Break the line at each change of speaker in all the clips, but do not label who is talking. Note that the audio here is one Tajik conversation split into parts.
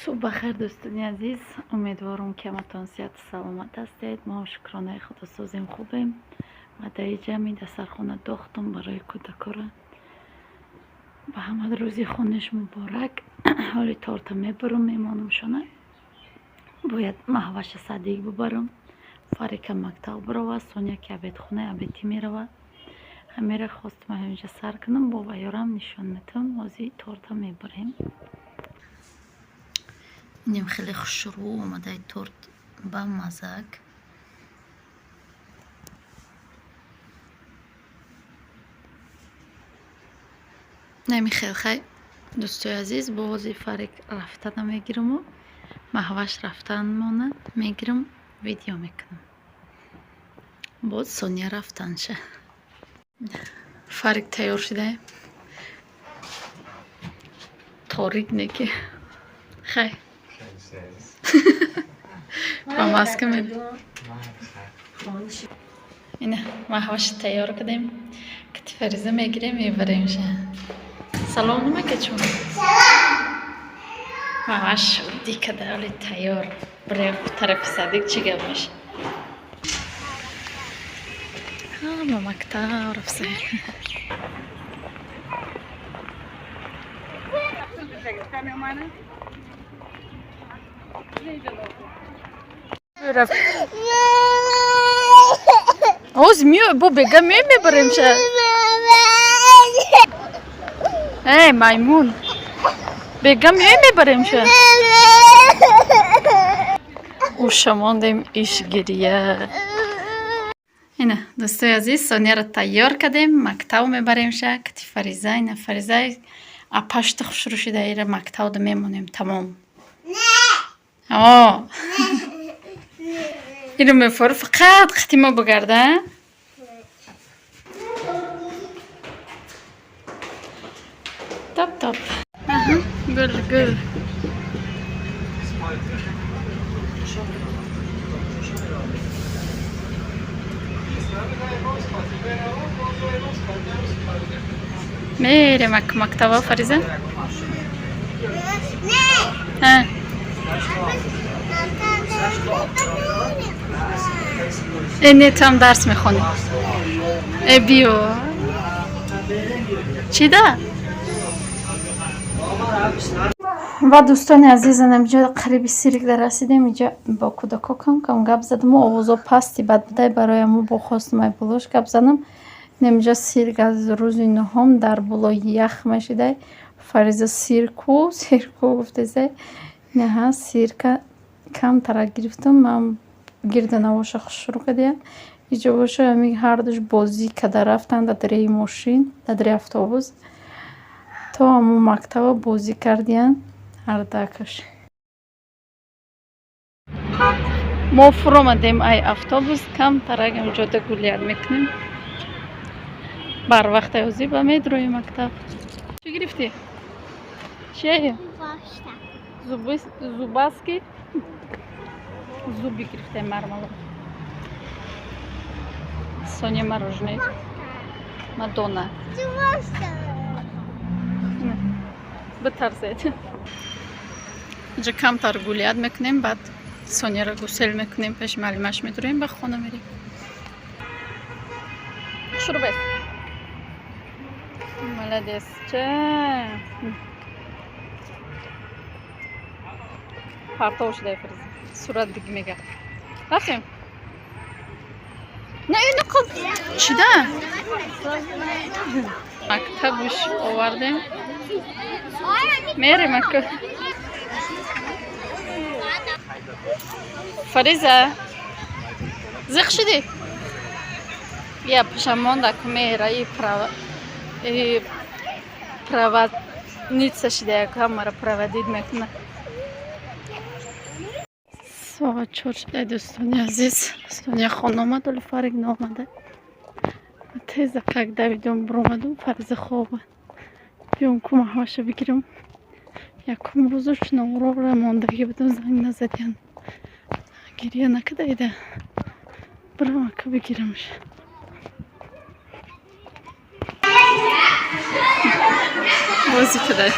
Субҳ бахайр, дӯстони азиз. Умедворам, ки ҳаматон сиҳату саломат ҳастед. Мо, шукронаи Худо, созем, хубем. Ва дар ҷамъи дастархона дохтум барои кӯдакора. Ба ҳама рӯзи хониш муборак. Ҳоли торта мебарам, мемонамшона. Бояд Маҳваша садик бубарам. Фарика мактаб бирова, Соня ки обедхонаи обедӣ мерава. Ҳамеро хостам ҳаминҷа сар кунам, бо ваёрам нишон метавам. Ҳозир торта мебарем. Инем хеле хушрӯ омадаи торт, ба мазак. Нами хел. Хай, дӯстои азиз, бо ҳозир Фарик рафтана мегираму Маҳваш рафтан мона мегирам, видео мекунам. Боз Соня рафтанша. Фарик тайёр шуда. Торик неки. Хай. Ба маска меб. Ина Маҳваша тайёр кардем. Кати Фариза мегирем, мебаремша. Салом намакачун. Маҳваш дикада ҳоли тайёр. Бирем тарафи садик, чӣ гап меша. Ҳама мактаб рафта. Ҳоз миё, бо бега меои, мебаремша. Эй, маймун. Бега меои, мебаремша. Уша мондем, иш гирия. Ина, дӯстои азиз, Соняро тайёр кардем, мактаб мебаремша кати Фариза. Ина Фариза апашта хушрӯ шида, ира мактабда мемонем, тамом. О. Иро мефор фақат қити мо бигарда. Топ топ. Гул гул. Мерем ак мактаба, Фариза? А. Э, не, ту ҳам дарс мехонӣ. Э, биё. Чӣ да? Ва дӯстони азиз, инҷо қариби сирк расидем. Инҷа бо кӯдако кам кам гап задам. Овозо пасти бад будай, барои ҳамо бо хостам ай болош гап занам. Инҷа сирк аз рӯзи нӯҳум дар болои ях мешидай. Фариза сирку, сирку гуфтесай. Инаҳа сирка камтарак гирифтам. Ман гирду навоша хушрӯ кардиям. Иҷо боша, ҳамин ҳардуш бозӣ карда рафтанд дар дареи мошин, дар дареи автобус. То ҳамон мактаба бозӣ кардиянд ҳардуакаш. Мо фуромадем ай автобус, камтарак ҳамҷода гулият мекунем. Барвақт ҳозир ба медрои мактаб. Чӣ гирифтӣ? Чие? Зубаски? Зуби гирифтем, мармелад. Соня мороженое. Мадонна. Битарсед. Инҷа камтар гулият мекунем, баъд Соняро гусел мекунем, пеши муаллимаш медурем, ба хона мерем. Шурӯъ бес. Молодец. Ча. Партов шудай, Фариза. Сурат диги мега. Рафтем. Не, ина қыз. Чида? Мактабуш овардем. Мерем ака. Фариза. Зиқ шудӣ? Я пашамонда ку мера и права и проводница шида, як ҳамаро проводить мекунад. Соат 4 шуда, дӯстони азиз. Соня хона омад, вале Фарик наомада. Теза как давидом биромадум, Фариза хоба. Биём ку Маҳваша бигирам. Якум рӯзу чунонро мондагӣ будам, занг назадиян. Гиря накардаида. Бирам ака, бигирамш. Бозӣ кадай.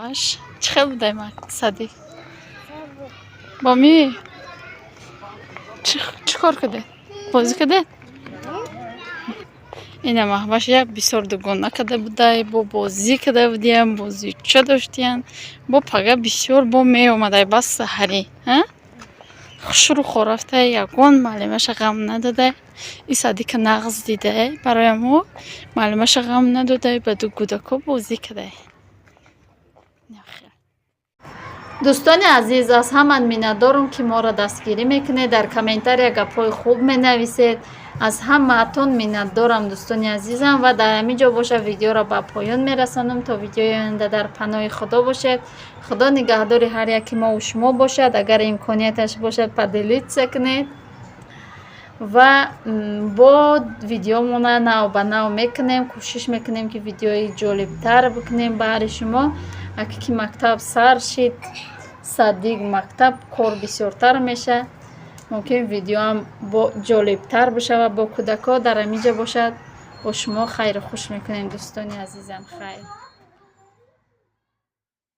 Маҳваш. Чӣ хел будай садик? Бомӣ, чӣ кор кардед? Бозӣ кардед? Ина Маҳваш як бисёр дугона карда будай, бо бозӣ карда будиям, бозича доштиян. Бо пага бисёр бо меомадай, бас саҳарӣ. Хушрӯ рафтай, ягон муаллимаша ғам нададай. И садика нағз дидай, барои мо муаллимаша ғам надодай, ба ду кӯдако бозӣ кардай. Дӯстони азиз, аз ҳаман миннатдорум, ки моро дастгирӣ мекунед, дар комментария гапҳои хуб менависед. Аз ҳамаатон миннатдорам, дӯстони азизам, ва дар ҳамин ҷо боша видеоро ба поён мерасонам. То видеои оянда дар паноҳи Худо бошед. Худо нигаҳдори ҳар яки мову шумо бошад. Агар имконияташ бошад, поделиться кунед ва бо видеомона нав ба нав мекунем. Кӯшиш мекунем, ки видеои ҷолибтар бикунем баҳри шумо. Аки ки мактаб сар шид, садик, мактаб, кор бисёртар мешавад, мумкин видеоам бо ҷолибтар бишавад бо кӯдакҳо. Дар ҳамин ҷо бошад, бо шумо хайру хуш мекунем, дӯстони азизам, хайр.